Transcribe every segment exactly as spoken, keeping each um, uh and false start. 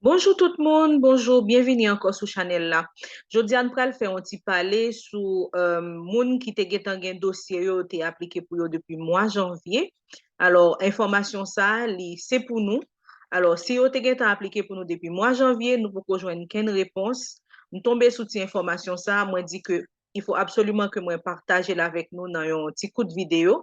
Bonjou tout moun, bonjou, byenvini ankò sou chanèl la. Jodi a n pral fè yon ti pale sou euh, moun ki te gentan gen dosye yo, yo te aplike pou yo depi mwa janvye. Alò, enfòmasyon sa a, li se pou nou. Alò, si yo te gentan aplike pou nou depi mwa janvye, nou poko jwenn kenn repons. M tonbe sou ti enfòmasyon sa a, mwen di ke il faut absolument que mwen pataje l avèk nou nan yon ti kout videyo.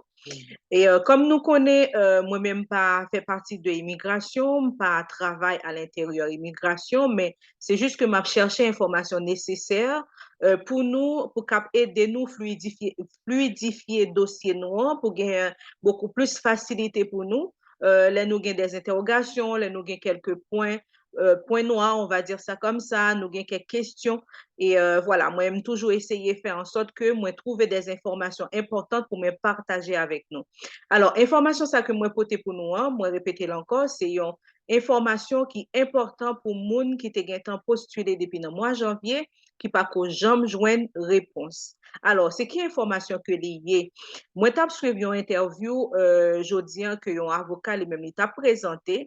E euh, kòm nou konnen, euh, mwen menm pa fè pati de imigrasyon, m pa travay a lenteryè imigrasyon, men se jis ke m ap chèche enfòmasyon nesesè euh, pou nou, pou k ap ede nou fluidifye, fluidifye dosye nou an, pou gen bokou plis fasilite pou nou euh, lè nou gen des interrogations, lè nou gen kèlke pwen euh, pwen nwa, on va dire ça comme ça, nou gen kèk kesyon. E euh, vwala, mwen m toujou eseye fè an sòt ke mwen twouve des enfòmasyon enpòtan pou mwen pataje avèk nou. Alò, enfòmasyon sa ke mwen pote pou nou an, mwen repete l ankò, se yon enfòmasyon ki enpòtan pou moun ki te gentan postile depi nan mwa janvye, ki pa ko janm jwenn repons. Alò, se ki enfòmasyon ke li ye? Mwen t ap swiv yon entèvyou euh, jodi an ke yon avoka li menm li t ap prezante,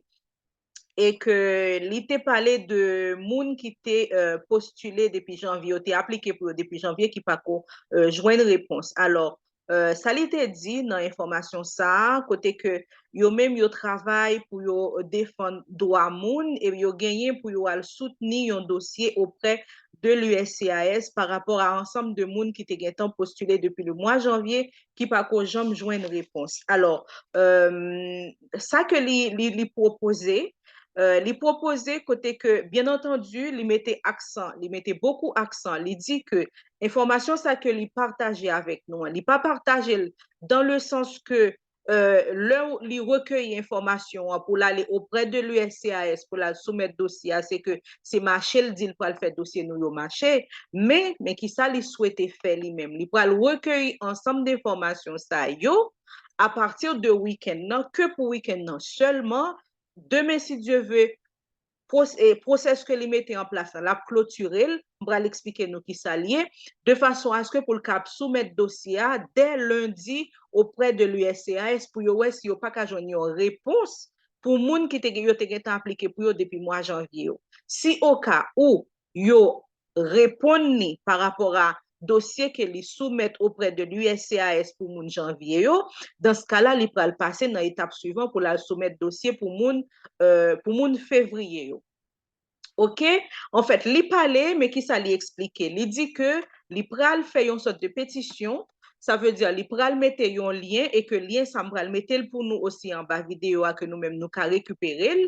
e ke li te pale de moun ki te euh, postile depi janvye, yo te aplike pou yo depi janvye, ki pa ko euh, jwenn repons. Alò, euh, sa li te di nan enfòmasyon sa a, kote ke yo menm yo travay pou yo defann dwa moun, e yo genyen pou yo al soutni yon dosye oprè de l'U S C I S pa rapò a ansanm de moun ki te gentan postile depi le mwa janvye, ki pa ko janm jwenn repons. Alò, euh, sa ke li, li, li pwopoze, euh, li pwopoze kote ke, byen antandi, li mete aksan, li mete bokou aksan, li di ke enfòmasyon sa ke li pataje avèk nou an, li pa pataje l dans le sens que euh, lè li rekeyi enfòmasyon an pou l ale oprè de l'U S C I S pou l al soumèt dosye a, se ke se mache l di l pral fè dosye nou yo mache, men, men ki sa li swete fè li menm. Li pral rekeyi ansanm de enfòmasyon sa yo apati de wikenn nan, ke pou wikenn nan sèlman, demen si Dye ve, pwosès ke li mete an plas la, l ap klotire l, m pral eksplike nou ki sa l ye, de fason aske pou l kab soumèt dosye a dè lendi oprè de l'U S C I S pou yo wè si yo pa ka jwenn yon repons pou moun ki te, yo te gentan aplike pou yo depi mwa janvye yo. Si oka ou yo reponn li pa rapò a dosye ke li soumèt oprè de l'U S C I S pou moun janvye yo, dans ce cas-là, li pral pase nan etap swivan pou l al soumèt dosye pou moun, euh, pou moun fevriye yo. Oke? Anfèt, li pale, men ki sa li eksplike? Li di ke li pral fè yon sòt de petisyon, sa vle di li pral mete yon lyen e ke lyen sa m pral mete l pou nou osi anba videyo a ke nou menm nou ka rekipere l.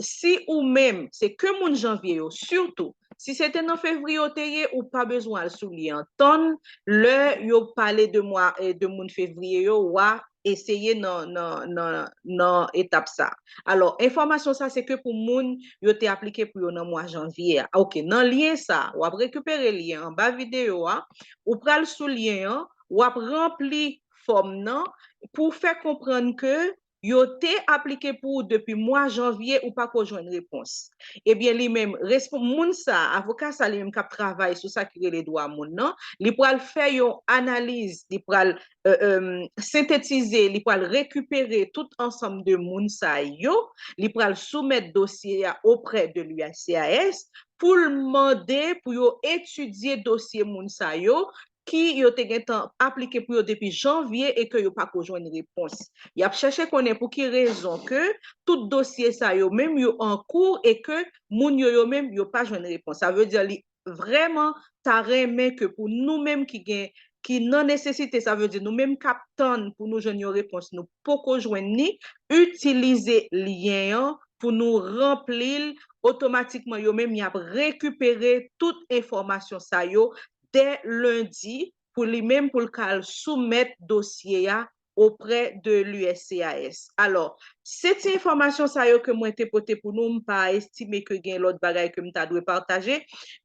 Si ou menm, se ke moun janvye yo, sitou, si se te nan fevriye w te ye, ou pa bezwen al sou lyen an. Tann lè yo pale de mwa, eh, de moun fevriye yo, w a eseye nan, nan, nan, nan etap sa. Alò, enfòmasyon sa se ke pou moun yo te aplike pou yo nan mwa janvye a. Oke, nan lyen sa, w ap rekipere lyen anba videyo a, ou pral sou lyen an, w ap ranpli fòm nan pou fè konprann ke yo te aplike pou ou depi mwa janvye, ou pa ko jwenn repons. Ebyen, li menm, respon-, moun sa, avoka sa li menm k ap travay sou sa ki rele dwa moun nan, li pral fè yon analiz, li pral euh, euh, sentetize, li pral rekipere tout ansanm de moun sa yo, li pral soumèt dosye a oprè de l'U S C I S pou l mande pou yo etidye dosye moun sa yo ki yo te gentan aplike pou yo depi janvye e ke yo pa ko jwenn repons. Y ap chèche konnen pou ki rezon ke tout dosye sa yo menm yo an kou e ke moun yo, yo menm yo pa jwenn repons. Sa vle di li vrèman ta renmen ke pou nou menm ki gen, ki nan nesesite, sa vle di nou menm k ap tann pou nou jwenn yon repons nou poko jwenn ni, itilize lyen an pou nou ranpli l otomatikman. Yo menm y ap rekipere tout enfòmasyon sa yo dè lendi pou li menm pou l ka al soumèt dosye a oprè de l'U S C I S. Alò, se ti enfòmasyon sa yo ke mwen te pote pou nou, m pa estime ke gen lòt bagay ke m ta dwe pataje.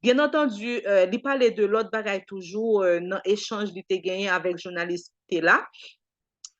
Byen antandi, euh, li pale de lòt bagay toujou euh, nan echanj li te genyen avèk jounalis ki te la.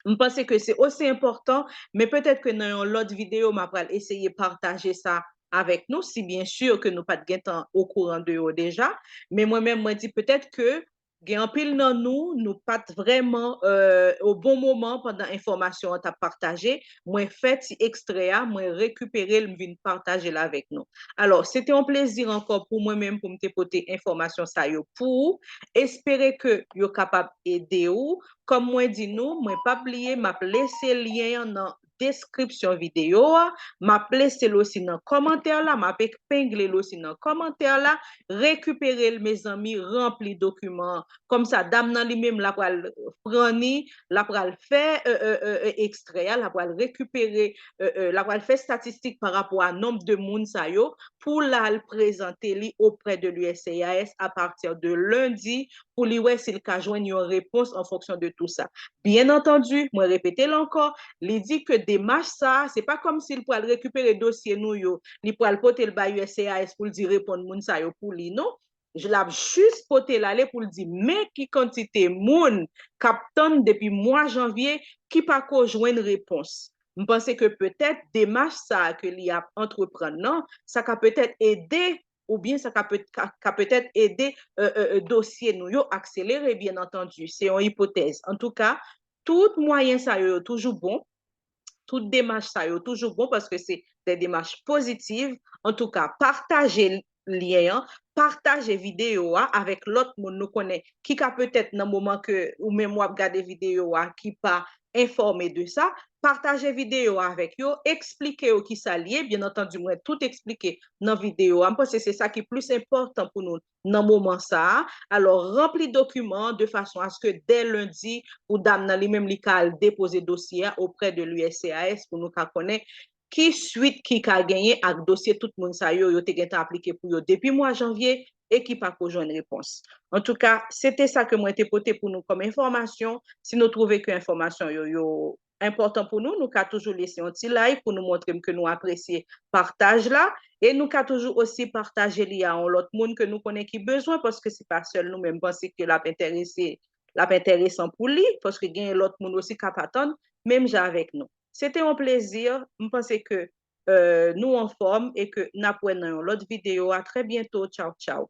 M panse ke se osi enpòtan, men petèt ke nan yon lòt videyo, m ap pral eseye pataje sa avèk nou, si byen si ke nou pa t gentan okouran de yo deja. Men mwen menm, mwen di petèt ke Gen anpil nan nou, nou pa t vrèman euh, o bon moman pandan enfòmasyon an t ap pataje. Mwen fè ti ekstrè a, mwen rekipere l, m vin pataje l avèk nou. Alò, se te yon plezi ankò pou mwen menm pou m te pote enfòmasyon sa yo pou ou. Espere ke yo kapab ede ou. Kòm mwen di nou, mwen p ap bliye, m ap lese lyen an nan deskripsyon videyo a, m ap lese l osi nan kòmantè la, m ap epengle l osi nan kòmantè la, rekipere l, mezanmi, ranpli dokiman an. Kòmsa, dam nan li menm, l ap pral pran ni, l ap pral fè euh, euh, euh, euh, ekstrè a, l ap pral rekipere, euh, euh, l ap pral fè statistik pa rapò a nonb de moun sa yo, pou l al prezante li auprès de l'U S C I S à partir de lundi, pou li wè si l ka jwenn yon repons an fonksyon de tou sa. Byen antandi, mwen repete l ankò, li di ke demach sa a, se pa kòmsi l pral rekipere dosye nou yo, li pral pote l bay U S C I S pou l di reponn moun sa yo pou li, non. L ap jis pote l ale pou l di, men ki kantite moun k ap tann depi mwa janvye ki pako jwenn repons. M panse ke petèt demach sa a ke li ap antreprann nan, sa ka petèt ede oubyen sa ka, pe, ka, ka petèt ede euh, euh, euh, dosye nou yo akselere, byen antandi. Se yon ipotèz. Antouka, tout mwayen sa yo, yo toujou bon. Tout demach sa yo toujou bon paske se de demach pozitiv. Antouka, pataje lyen an, pataje videyo a avèk lòt moun nou konnen ki ka petèt nan moman ke ou menm w ap gade videyo a ki pa enfòme de sa, pataje videyo a avèk yo, eksplike yo kisa l ye, byen antandi mwen tout eksplike nan videyo a, m panse se sa ki plis enpòtan pou nou nan moman sa a. Alò, ranpli dokiman an de fason aske dè lendi pou dam nan li menm li ka al depoze dosye a auprès de l'U S C I S pou nou ka konnen ki swit ki ka genyen ak dosye tout moun sa yo, yo te gentan aplike pou yo depi mwa janvye e ki pako jwenn repons. Antouka, se te sa ke mwen te pote pou nou kòm enfòmasyon. Si nou twouve ke enfòmasyon yo, yo enpòtan pou nou, nou ka toujou lese yon ti like pou nou montre m ke nou apresye pataj la. E nou ka toujou osi pataje li a yon lòt moun ke nou konnen ki bezwen, paske se pa sèl nou menm panse ke l ap enterese, l ap enteresan pou li, paske gen lòt moun osi k ap atann menm jan avèk nou. Se te yon plezi, m panse ke euh, nou anfòm e ke n ap wè nan yon lòt videyo a trè byento. Tchaw, tchaw.